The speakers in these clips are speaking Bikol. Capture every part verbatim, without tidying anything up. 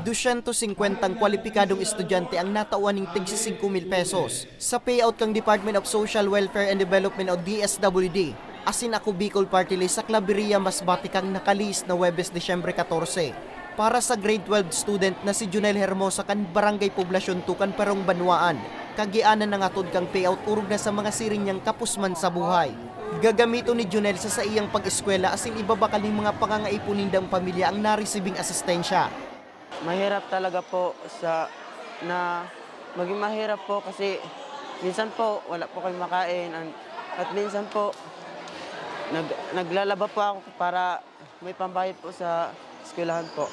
Dosyentos singkwentang kwalipikadong estudyante ang natawan ning tig singko mil pesos sa payout kan Department of Social Welfare and Development o D S W D, asin Ako Bicol Party List sa Claveria, Masbate kan nakalihis na Huwebes, Disyembre katorse, para sa grade twelve student na si Junel Hermosa kan Barangay Poblacion two kan Parong Banwaan. Kagianan nangatod kan payout orog na sa mga siring niyang kapusman sa buhay. Gagamiton ni Junel sa saiyang pag-eskwela asin ibabakal nin mga pangangaipo nindang pamilya ang naresibing asistensya. Mahirap talaga po sa na maging mahirap po kasi minsan po wala po kayong makain an- at minsan po nag, naglalaba po ako para may pambayad po sa eskwelahan po.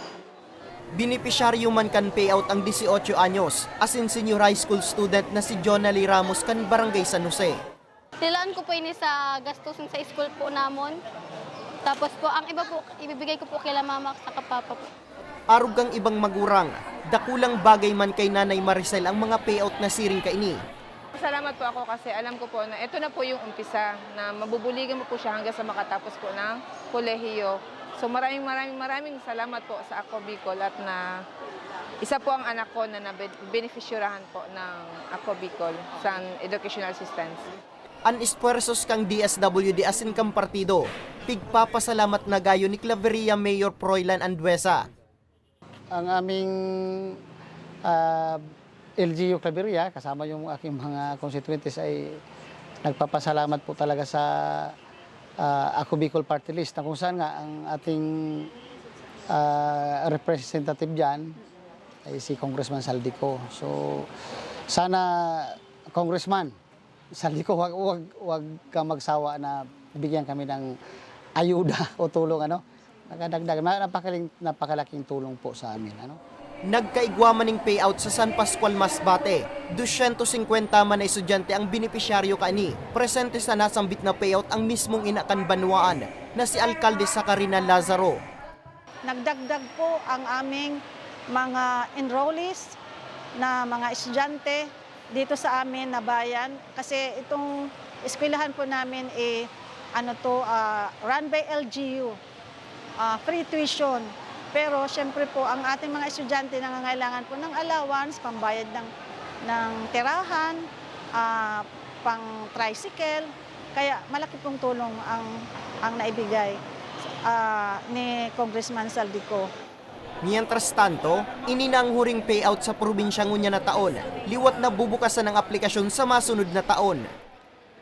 Benepisyaryo man kan payout ang dieciocho anyos, asin senior high school student na si Jonali Ramos kan Barangay San Jose. Tilaan ko po ini sa gastusin sa school po namon. Tapos po, ang iba po, ibibigay ko po kila mama at saka papa po. Arog kan ibang magurang, dakulang bagay man kay Nanay Maricel ang mga payout na siring kaini. Salamat po ako kasi alam ko po na ito na po yung umpisa na mabubuligan mo po siya hanggang sa makatapos po ng kolehiyo. So maraming maraming maraming salamat po sa Ako Bicol at na isa po ang anak ko na nabe- benepisyurahan po ng Ako Bicol sa educational assistance. An esfuerzos kan D S W D asin kan partido, pigpapasalamat na gayo ni Claveria Mayor Froilan Andueza. Ang aming ah, L G U Claveria, kasama yung aking mga constituents ay nagpapasalamat po talaga sa ah, Ako Bicol Party List na kung saan nga ang ating ah, representative dyan ay si Congressman Saldico. So sana Congressman Saldico, wag, wag, wag ka magsawa na bigyan kami ng ayuda o tulong ano. Nakadagdag, na- napakaling, napakalaking tulong po sa amin ano. Nagkaigwa man ning payout sa San Pascual, Masbate. Dosyentos singkwenta man na estudyante ang benepisyaryo kaini. Presente sa nasambit na payout ang mismong ina kan banwaan na si Alkalde Sacarina Lazaro. Nagdagdag po ang aming mga enrollees na mga estudyante dito sa amin na bayan kasi itong eskwelahan po namin eh, ano to, ah, run by L G U, ah, free tuition. Pero siyempre po ang ating mga estudyante nangangailangan po ng allowance, pambayad ng ng tirahan, ah, pang tricycle. Kaya malaki pong tulong ang ang naibigay ah, ni Congressman Saldico. Mientras tanto, ini na ang huring payout sa probinsya ngunyan na taon, liwat na bubukasan ang aplikasyon sa masunod na taon.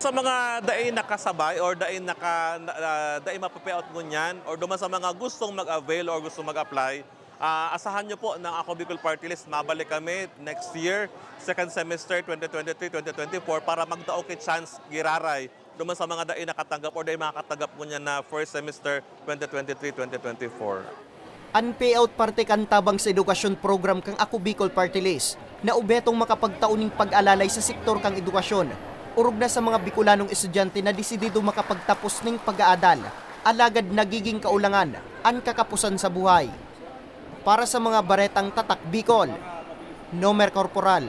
Sa mga dai nakasabay or dai naka, ah, dai mapapayout ngunyan or duman sa mga gustong mag-avail or gustong mag-apply, ah, asahan nyo po ng Ako Bicol Party List. Mabalik kami next year, second semester twenty twenty-three, twenty twenty-four para magdao ki chance giraray duman sa mga dai nakatanggap or dai makakatanggap ngunyan na first semester twenty twenty-three, twenty twenty-four. An payout parte kan tabang sa edukasyon program kan Ako Bicol Party List na obhetong makapagtao ning pag-alalay sa sektor kan edukasyon, orog na sa mga Bicolanong estudyante na desidido makapagtapos ning pag-aadal, alagad nagiging kaulangan an kakapusan sa buhay. Para sa mga baretang Tatak Bicol, Nomer Corporal.